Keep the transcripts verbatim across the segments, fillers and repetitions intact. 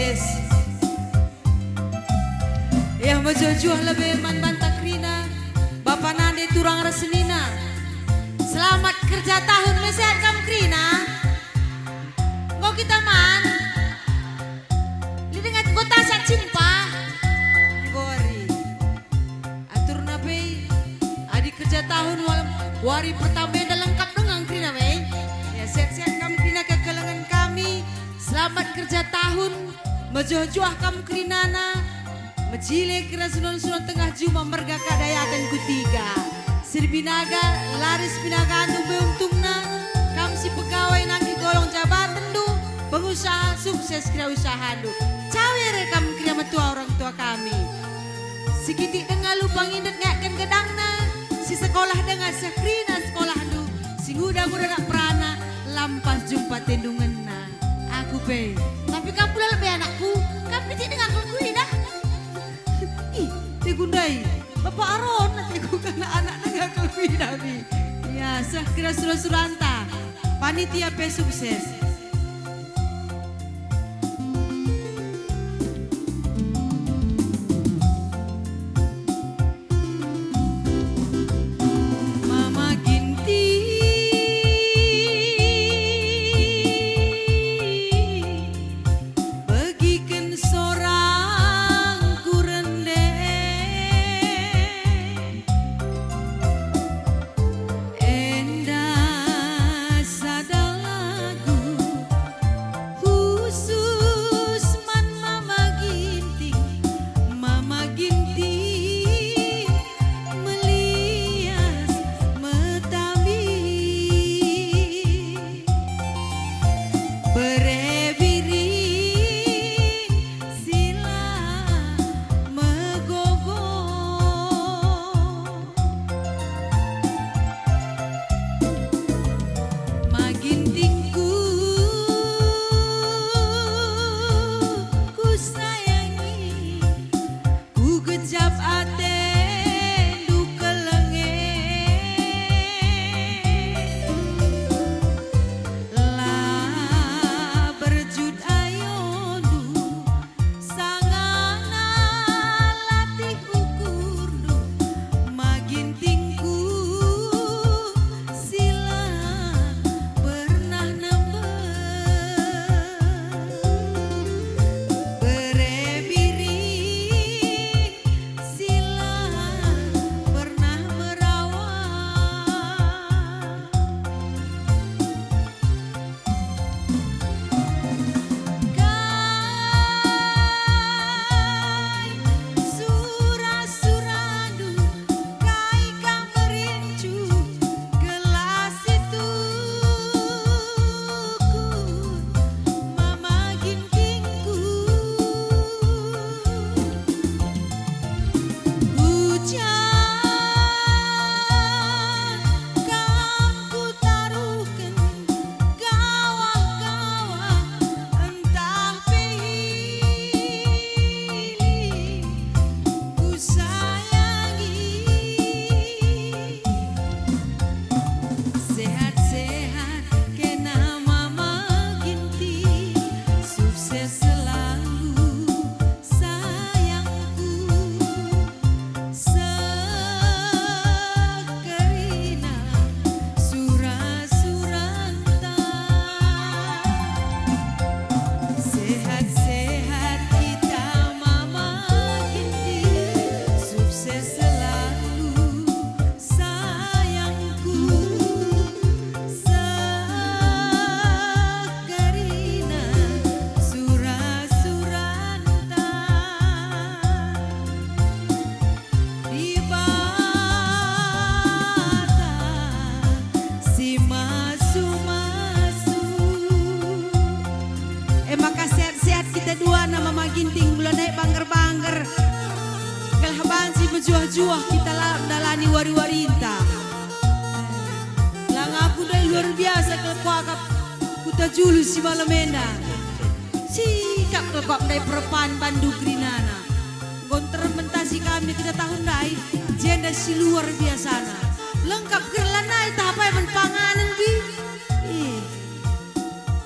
Yes. Yah, mejuah-juah lebe man banta kerina, bapa nande turang ras senina. Selamat kerja tahun, mesehat kam kerina. Enggo kita man. Lit denga enggo tasak cimpa. Gori. Aturna pe, adi kerja tahun wal-, wari pertama enda lengkap denga kerina me. Ya, sehat-sehat kam kerina kekelengen kami. Selamat kerja tahun, mejuah-juah kam kerinana. Mejile kira sunon-sunon tengah juma merga kadayaken kutiga. Sibinaga, laris binagandu be untungna, kam si pegawai nangkih golong jabatenndu, pengusaha sukses kira usahandu. Cawe re kam kira metua orang tua kami. Sikitik denga lu pangindet ngayakken gedangna, si sekolah denga seh kerina sekolahndu, si nguda-nguda nak perana, lampas jumpa tendungenna. Aku pe. Tapi kam pula lebe anakku, kam kitik denga kal kuidah. Ih, tegu ndai. Bapa Aron, tegu kalak anak denga kal kuidah mi. Ya, seh kira sura-suranta. Panitia pe sukses. Mama Ginting, begiken sorangku rende. Enda sada lagu khusus man Mama Ginting, Mama Ginting melias metambi. Bere biring si la megogo. Magintingku, kusayangi, kugejap atendu kelenge. La berjut ayondu, sangana latih ukurndu, Magintingku si la pernah nembeh. Bere biring si la pernah merawa. Kai sura-surandu, kai kam merincu gelah si tukur, Mama Gintingku. Ujan kam kutaruhken, kawah-kawah ntah pe hiling kusayangi. Sehat-sehat kena Mama Ginting, sukses selalu sayangku. Seh kerina sura-suranta. Sehat-sehat kita Mama Ginting, sukses selalu sayangku. Seh kerina sura-suranta. Dibata si masu-masu. E maka sehat-sehat kita duana Mama Ginting, mula nai bangger-bangger. Gelah banci mejuah-juah kita lalap ndalani wari-warinta. Lang aku ndai luar biasa kal kuakap Kuta Julu si malem enda. Sikap kal kuakap ndai perpan bandu kerinana. Enggo nterem mentasi kami kerja tahun ndai, jenda si luar biasana. Lengkap kal lanai tah apai man panganen bi. Ih.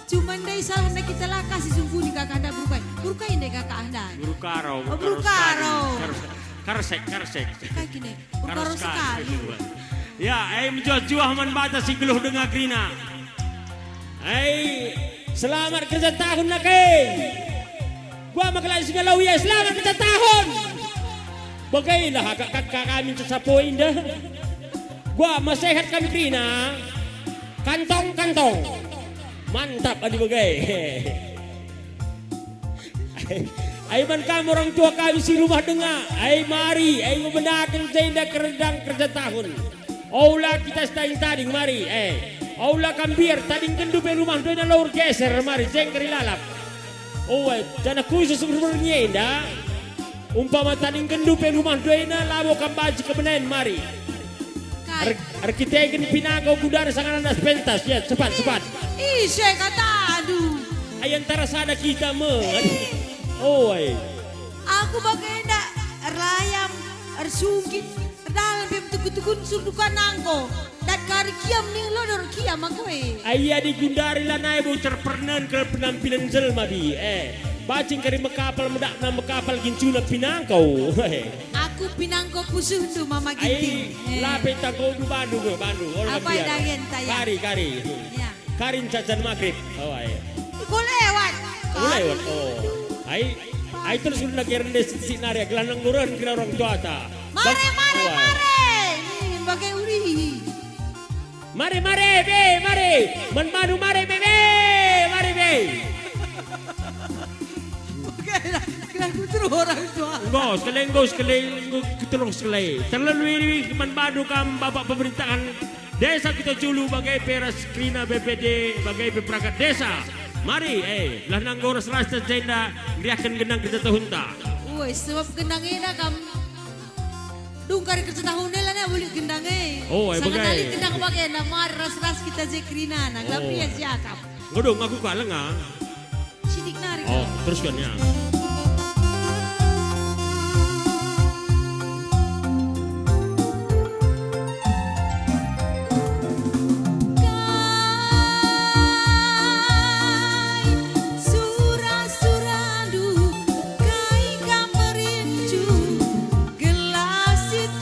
Cuma ndai Misalna kita la kasih sungkuni kakak enda berukai. Berukai ndai kakak enda. Beru Karo, Oh, beru Karo Karo. Sekali. Karo se-, Karsek, Karsek. Kai kine? Beru Karo Karo sekali. Sekali. Ya, ai mejuah-juah man banta si geluh denga kerina. Ai, selamat kerja tahun nake. Gua maka lagi singalau ia, selamat kerja tahun. Bagailah agak kakak kami tu sapo indah. Gua mesehat kami kerina. Kantong, kantong. Mantap adi bage. Ai man kam orang tua kami si rumah denga. Ai mari, ai ngebenaken jenda kerendang kerja tahun. Ola kita setading-tading mari, eh. Ola kam biar tadingkenndu pe rumah doina lawur geser mari, jengkeri lalap. Oe, janah khusus berbernia enda. Umpama tadingkenndu pe rumah doina, labo kam banci kebenaen mari. Kai? Er-, erkiteken pinangko gundari sanganan das pentas, ya, cepat, cepat. Ise katandu? Ai antara sada kita me. Eh. Oe. Aku bagenda erlayam, ersungkit, erdalan pe metugu-tugun sundukan nangko. Dat kari kiam ning lodor kiam aku e. Ai adi gundari lanai bo cerpernen kal penampilen jelma bi, eh. Bacing kari mekapal medakna mekapal gincuna pinangko. Aku pinangko pusuhndu, Mama Ginting. Ai, eh, la pe tangkondu bandu nge, bandu. Ola apa biar. Dagen taya? Kari, kari. Ya. Kari ncacan magrib. Oh, ai. Enggo lewat. Enggo lewat. Oh. Ai, ai terus guna keren deh si nari gelah nengguren kira orang tuata. Mare, mare, oh, ai, mare. Nih, bagai urihi. Mare, mare, be, mare. Man bandu mare, be, be. Mare, be. Bagai lah, gelah kuteru orang tua. Enggo, sekali enggo, sekali enggo kuteru sekali. Terlebih man bandu kam Bapak Pemerintahan Desa Kuta Julu bage pe ras kerina B P D bage pe perangkat desa. Mari, eh, lah nanggo ras-ras ta jenda ngeriahken gendang kerja tahunta. Woi, sebab gendang enda kam dungkari kerja tahun e lanai lit gendang e. Oh, eh, sangat bage. Gendang bage enda mari ras-ras kita je kerina na. Oh. Lapian siakap. Ngedung aku kaleng ah. Sitik nari. Oh, teruskan ya. Kai sura-surandu, kai kam merincu, gelah situku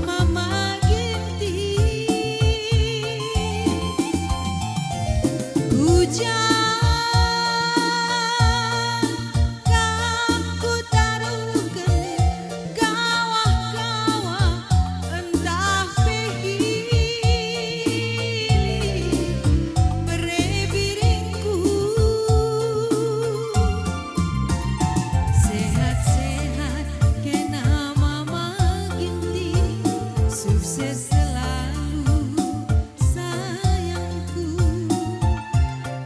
Mama Ginting. Ku ja kam kutaruhken kawah-kawah ntah pe hili bere biringku. Sehat-sehat kena Mama Ginting, sukses selalu sayangku.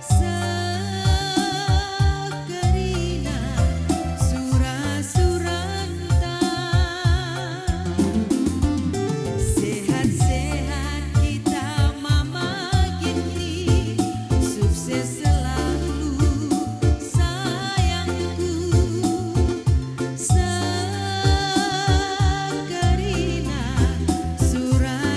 Seh kerina sura-suranta. Sehat-sehat kita Mama Ginting, sukses selalu sayangku. Seh kerina sura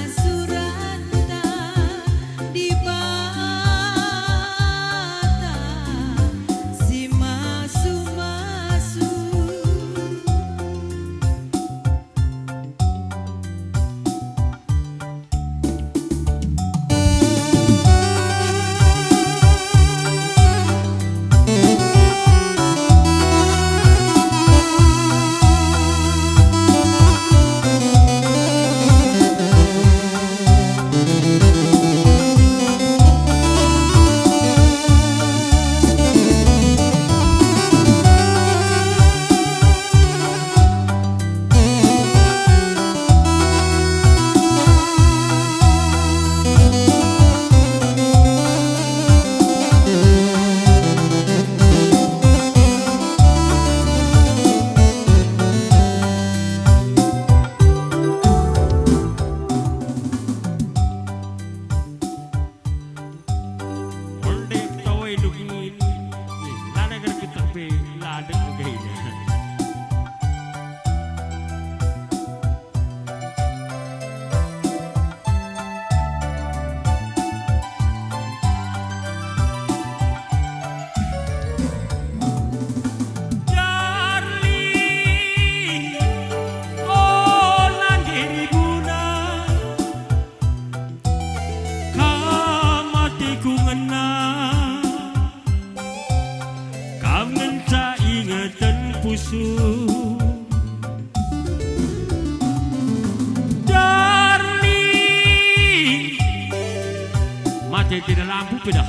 Sudah.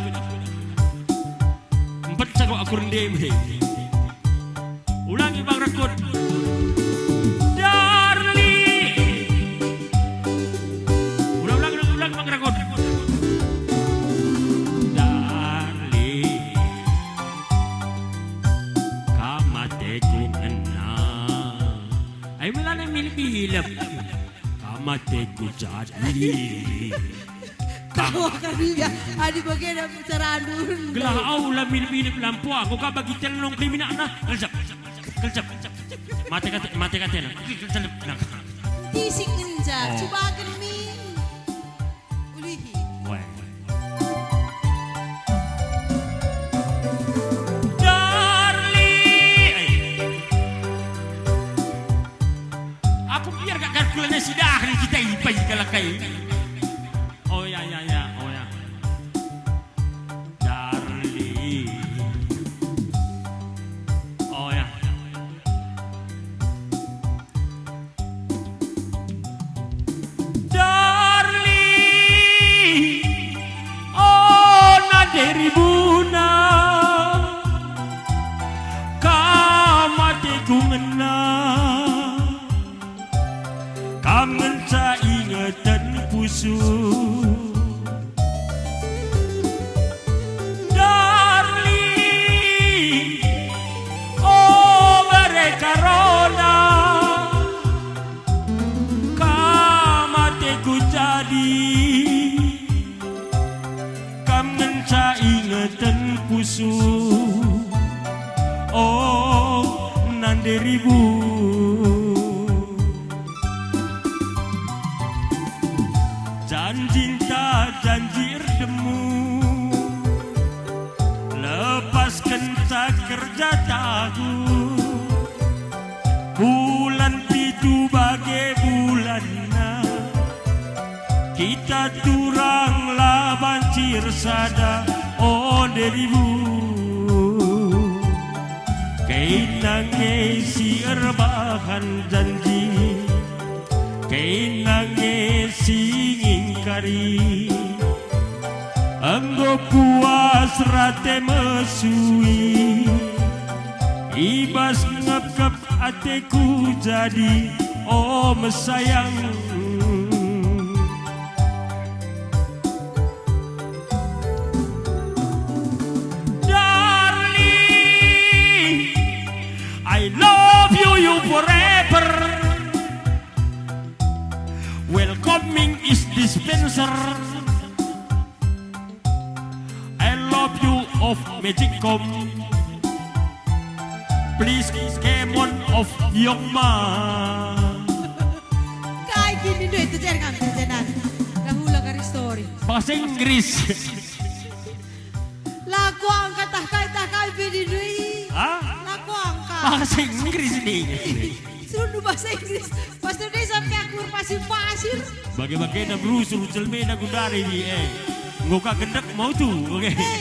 Empat cakap aku rendem, he. Ulangi, Bang Rekut. Darling. Ulang, ulang, ulang, ulang, Bang Rekut. Darling. Kam ateku ngena. Ai, melana milip-milip. Kam ateku jadi. Kau akan dia. Adi bage da cara anu. Gelah au la milip-milip lampu aku ka bagi telong keliminakna. Kelcep. Kelcep. Mate kate, mate katena. Kelcep. Nah. Tisik ngenca, Oh. cubaken mi. Ulihi. Weh. Darling. Aku biar gak kalkulasi dah kita ipai kalau kai. Oh ya, ya, ya, oh ya. Darling. Oh ya. Darling, oh nande ribuna, kam ateku ngena. Kam ngenca ingeten pusuh. Darling, oh bere karona, kam ateku jadi. Kam ngenca ingeten pusuh, oh nande ribuna. Janjinta janji erdemu, lepaskenca kerja tahu. Bulan pitu bage bulanna, kita turang la banci ersada, o nande ribuna. Kena nge si erbahan janji, kena nge si ngingkari. Enggo puas rate mesui, i bas ngepkep ateku jadi, o mesayang. Darling, I love you, you forever. Welcoming is dispenser. I love you of Magicom. Please come on of Yongma. Kai kin nindu itu, jangan, jangan. Dahulu kari story. Bahasa Inggris. La kuangkat tah kai, tah kai pe nindu i. Hah? La kuangkat. Bahasa Inggris nih. Serundu bahasa Inggris. Bahasa Indonesia pe aku erpasir-pasir. Bage-bagena berusur jelmena gundari, eh. Enggo ka gendek mau tu, oke. Eh,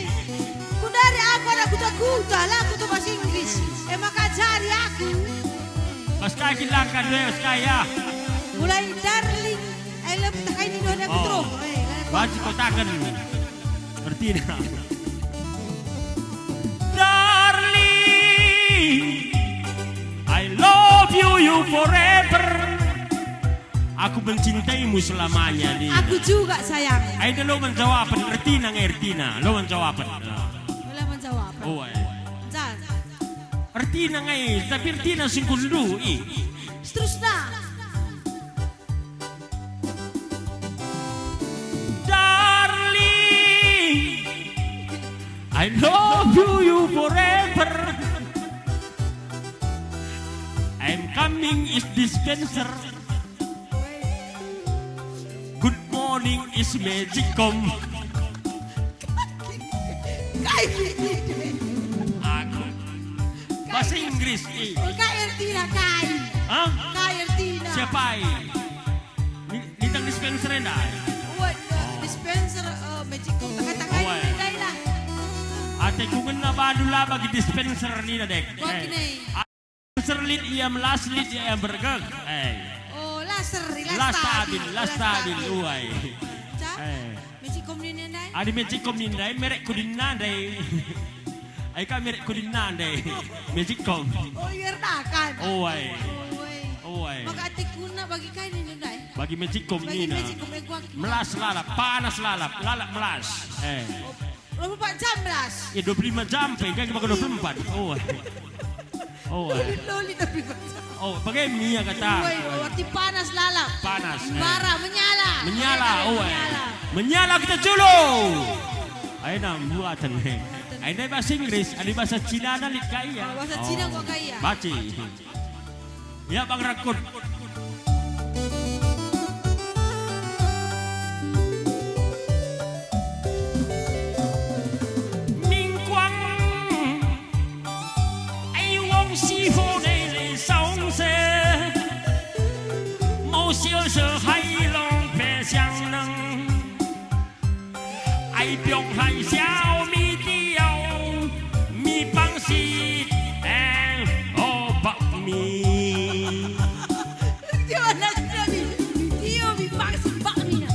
gundari aku anak kuta-kuta, la kuta bahasa Inggris. Eh, maka ajari aku. Pas kaki langkah dua, pas kaya. Mulai darling, I love, tah kai nindu aku Oh. terus. Eh, la kuangkat. Banci kotaken. Ertina. Darling, I love you, you forever. Aku mencintaimu selamanya, nih. Aku juga, sayang. Ai, lo man jawaben, ertina nge ertina, lo man jawaben. Lo man jawaben. Oh, ai. Jan. Ertina nge, tapi ertina singkundu, i. Seterusna. Darling, I love you, you forever. I'm coming is dispenser. Good morning is magicom. Kai? Aku. Bahasa Inggris, i. Oh, kai ertina kai? Hah? Kai ertina? Siapa, i? Ni-, nitang dispenser enda, i? Waduh, dispenser, eh, magicom, kata-kata Oh, ai. Enda lah. Ateku ngena bandu la bagi dispenser nina, dek. Wah, Eh. kini. Serlit ia melas lit ia bergeg. Eh. Oh, la seri, la La stabil, stabil, la la stabil, stabil. Uai. Ca? Eh. Magicom nina ndai? Adi Magicom nina ndai, merek kudinna ndai. Ai ka merek kudinna ndai. Magicom. Oh, iya, erdakan. Oh, ai. Oh, ai. Oh, ai. Maka ateku na bagi kai nina ndai? Bagi Magicom nina. Bagi Magicom, eh, gua. Melas lalap, panas lalap, lalap melas. Eh. Oh, dua puluh empat jam melas. Ya, dua puluh lima jam pe, kan cuma dua puluh empat. Oh, ai. Oh, eh. Loli, loli tapi kocak. Oh, bage mia kata. Woi, oh, arti panas lalap. Panas, eh. Bara, menyala. Menyala, oh, eh. Menyala. Menyala kita julu. Ayo, nah, buatan, eh. Ayo, nah, bahasa Inggris, ada bahasa Cina, nah, lit kai, ya? Oh, bahasa Cina, oh, kok kai, ya? Baca. Ya, Bang Rakun. 明光，哎，往昔河内的松山，某小时海浪白相能。Ai piong hai siau mi tiau, mi pangsit, eh, oh, bak mi. Dia anak dia ni, mi tiau, mi pangsit, bak mi na.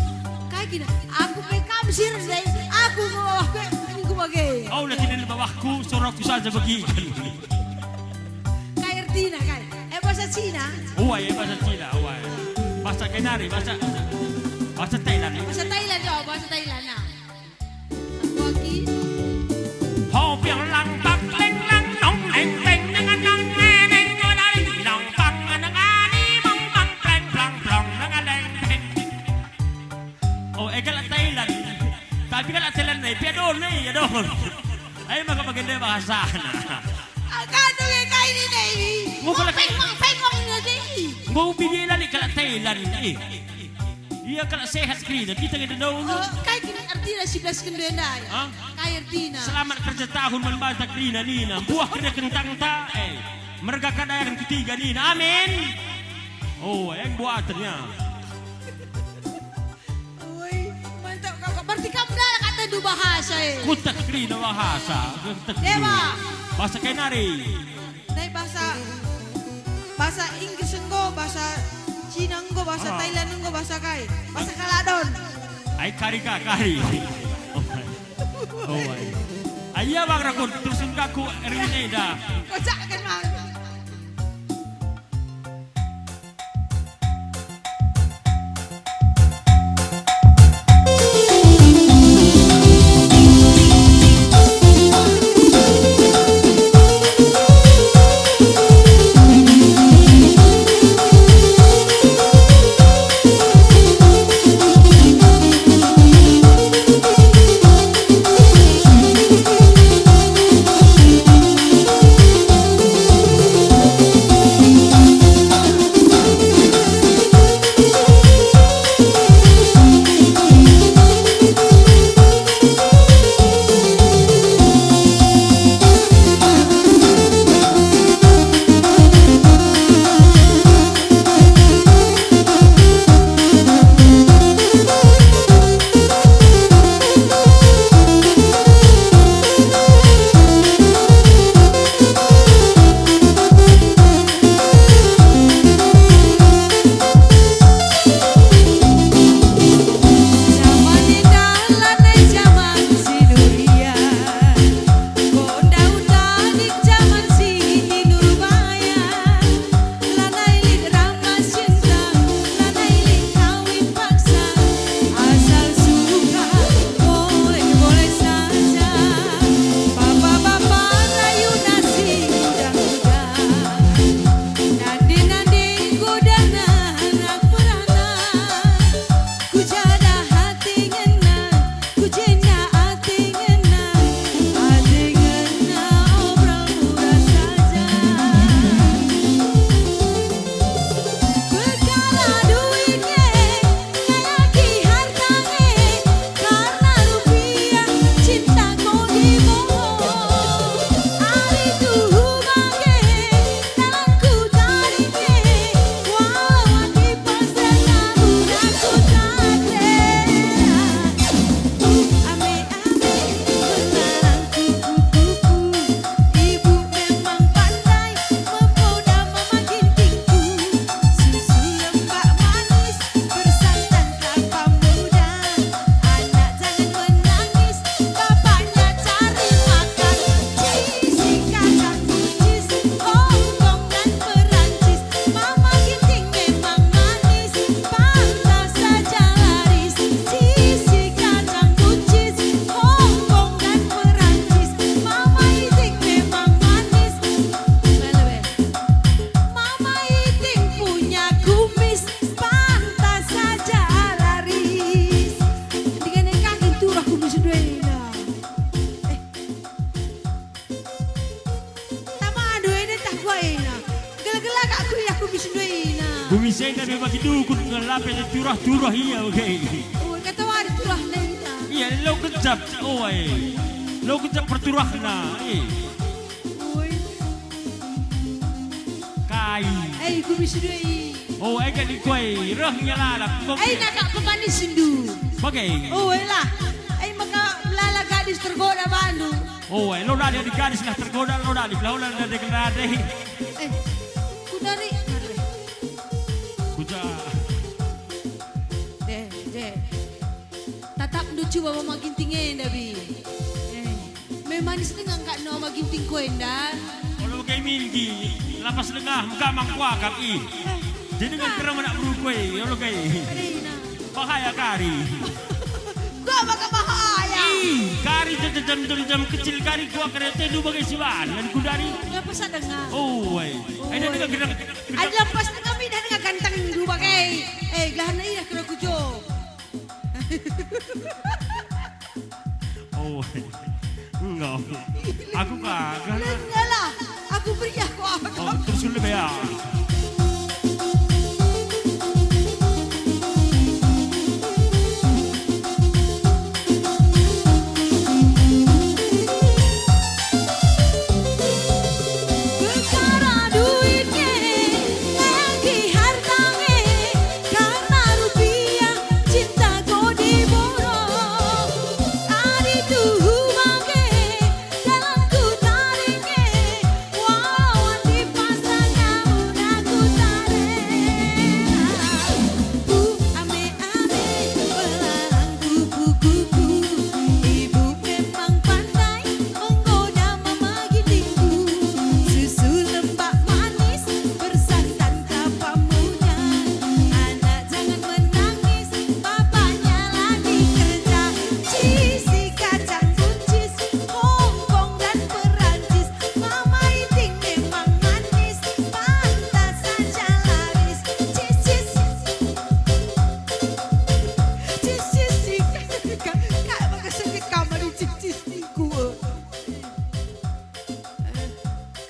Kai kina, aku pe kam sir ndai, aku nggo, aku ningku bage. Oh, la kina bawahku, suaraku saja begitu. Kai ertina kai? Eh, bahasa Cina? Uai, eh, bahasa Cina, uai. Bahasa Kenari, bahasa, bahasa Thailand. Bahasa Thailand, ya, bahasa Thailand, nah. Aku lagi. Ho piang lang pak leng lang nong leng peng dengan lang neneng ngodari nong pang anang ani mong mang pleng plang plong dengan leng peng. Oh, eh, kalak Thailand. Tapi kalak Thailand nai, piadon nai, ya don. Ayo maka bagenda bahasana. Agak tu ke kai ni nai. Nggo kalak Peng, peng, peng, peng, peng. Nggo bini lali kalak Thailand, eh. Ia kalak sehat kerina, kita nge dendau. Oh, kai kini artina sebelas kende ndai? Hah? Kai artina? Selamat kerja tahun man banta kerina nina. Buah kerja kentang ta, eh. Merga kadayan ketiga nina. Amin. Oh, yang buatannya. Oi, mantap kau. Berarti kam dah kata du bahasa, eh. Kutek kerina bahasa. Kutek Dewa. Bahasa Kenari. Tapi bahasa, bahasa Inggris enggo, bahasa Cina enggo, bahasa Thailand enggo, bahasa kai? Bahasa Kaladon. Ai kari ka, kari. Oh, ai. Ai, ya, Bang Rakun, terus enggo aku Erwin enda. Kocak kan, Bang? Kami bagi dukun ngelape turah-turah ia bage. Oh, kata wari turah nai. Ia lo kejap, oh, eh. Lo kejap perturahna, eh. Oi. Kai. Eh, ku bis dua i. Oh, eh, kan kuai, reh ngelalap. Kok eh, nak pepani sendu. Bage. Oh, eh lah. Eh, maka lala gadis tergoda bandu. Oh, eh, lo dadi adi gadis lah tergoda, lo dadi, lo dadi, lo dadi. Eh, ku dari. Kuja. Deh, deh. Tatap ndu cuba Mama Ginting enda, Bi. Eh, me manis denga engka no Mama Ginting ko enda. Olo kai min gi, lapas denga, engka mangkuakap i. Eh, jadi dengan kan. Kerem anak beru kue, olo kai. Arena. Bahaya kari. Gua maka bahaya. Ih, kari jam, jam, jam, jam kecil kari gua kerete du bage siwan, dan kudari. Ya, pas denga. Oh, wai. Oh, enda wai. Denga gedang. Adalah pas denga mi dah denga ganteng du bage. Eh, gelahna idah kena kujo. Oh, enggak. Aku kagak. Enggak lah, aku meriah kok. Oh, terus dulu ya. Perkara duit nge, lagi harta nge, karena rupiah cinta ko diborong. Ari tuhu bage, dalanku taring e, wawan di pasar namun aku taring. Ku ame-ame, belalang kupu-kupu, ibu memang pandai menggoda mama gintingku. Susu lembak manis, bersantan kapa muda. Anak jangan menangis, bapaknya lagi kerja. Isi kacang buncis, Hongkong dan Perancis, Mama Iting memang manis, pantas saja laris. Cis, cis. Cis, cis, cis. Ka, ka, maka sengket kamar cis, cis, cis.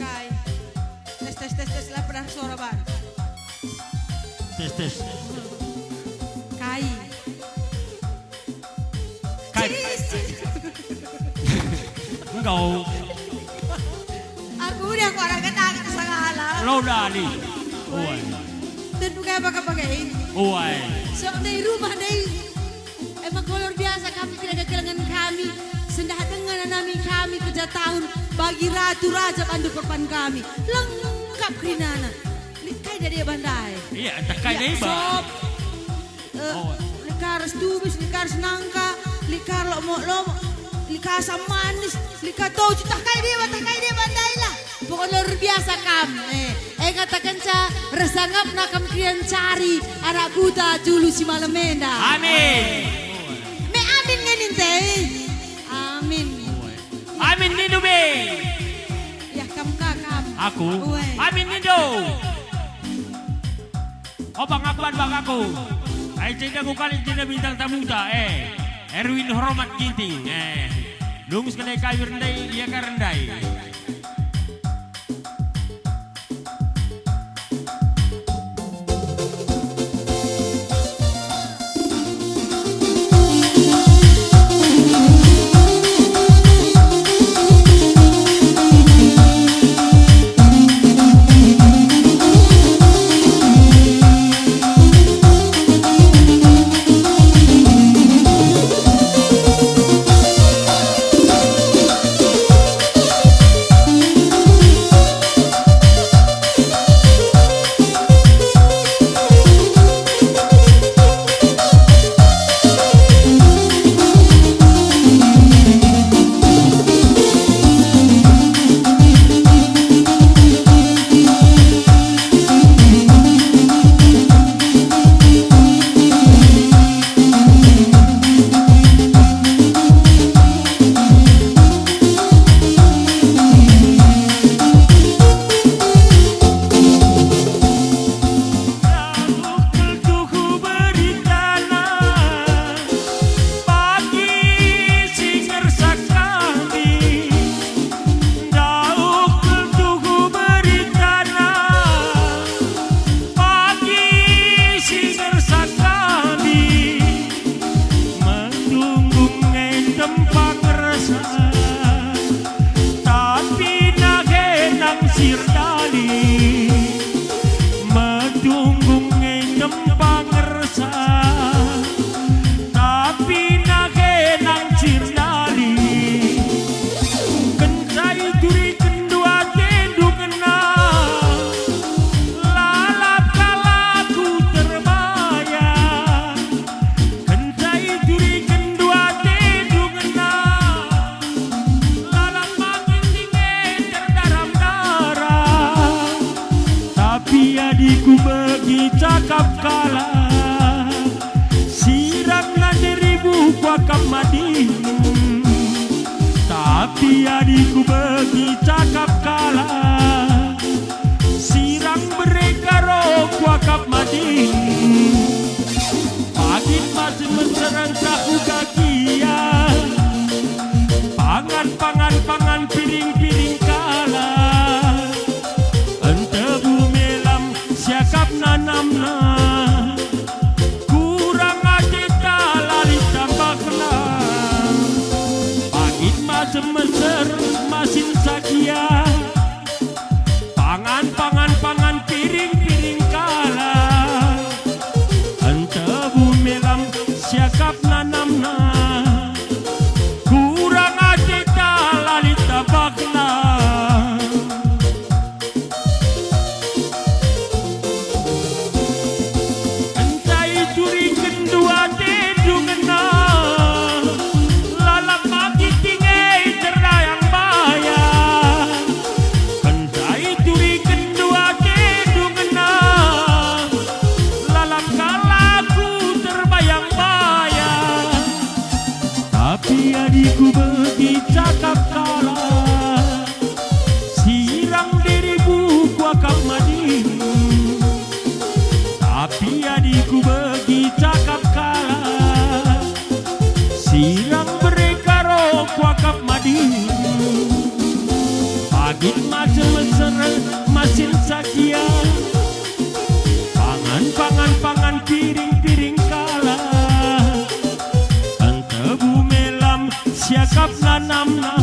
Kai. Tes, tes, tes, tes, lah, pernah suara, Ban. Tes, tes. Kai. Kai. Cis. Engkau. Aku udah, aku orang kata, kata segala. Lo dali. Oi. Tentu kayak apa-apa kayak ini. Oi. So, dari rumah, dari Emang kal luar biasa kami kerina kekelengen kami, sendah denga nanami kami kerja tahun bagi ratu raja bandu perpan kami. Lengkap kerinana. Lit kai deba ndai. Iya, tah kai deba. Sop. Eh, oh. Lit ka ras tumis, lit ka ras nangka, lit ka lomo-lomo, lit ka asam manis, lit ka toci, tah kai deba, tah kai deba ndai lah. Pokokna luar biasa kam. Eh, eh, katakenca ersangapna kam kerina ncari anak kuta julu si malem enda. Amin. Me amin nge ninte. Amin. Amin nindu be. Ya, kam ka, kam. Aku? Uwe. Amin nindu. Opa ngakuan bak aku. Ai ceda ku kali ceda bintang tamuta, eh. Erwin Hormat Ginting, eh. Lungus kena kayu rendai, ia ka rendai. pangersa, tapi nage nang cirdali. Kenca iturikenndu atendu ngena, lalap kalak ku terbayang. Kenca iturikenndu atendu ngena, lalap makin dinge terdaram-daram. Tapi adi kubegi cakap kalak, sirang nande ribu kuakap madin. Tapi adi kubegi cakap kalak, sirang bere karo kuakap madin. Pagin masem meseren tahu gagia. Pangan, pangan, pangan piring-piring kalak. Entebu melam siakap nanamna. Kurang ate ta la lit tambahna. Pagin masem meser masin sagia. Pangan, pangan, pangan piring-piring kalak. Entebu melam siakap nanamna. Kurang ate ta la lit tambahna. Kenca iturikenndu atendu ngena, lalap magit inge terbayang-bayang. Kenca iturikenndu atendu ngena, lalap kalak ku terbayang-bayang. Tapi adi kubegi cakap kalak, sirang diribu kuakap madin. Tapi adi kubegi cakap kalak, sirang bere karo kuakap madin. Pagin masem meser masin sagia. Pangan, pangan, pangan piring-piring kalak. Entebu melam siakap nanamna.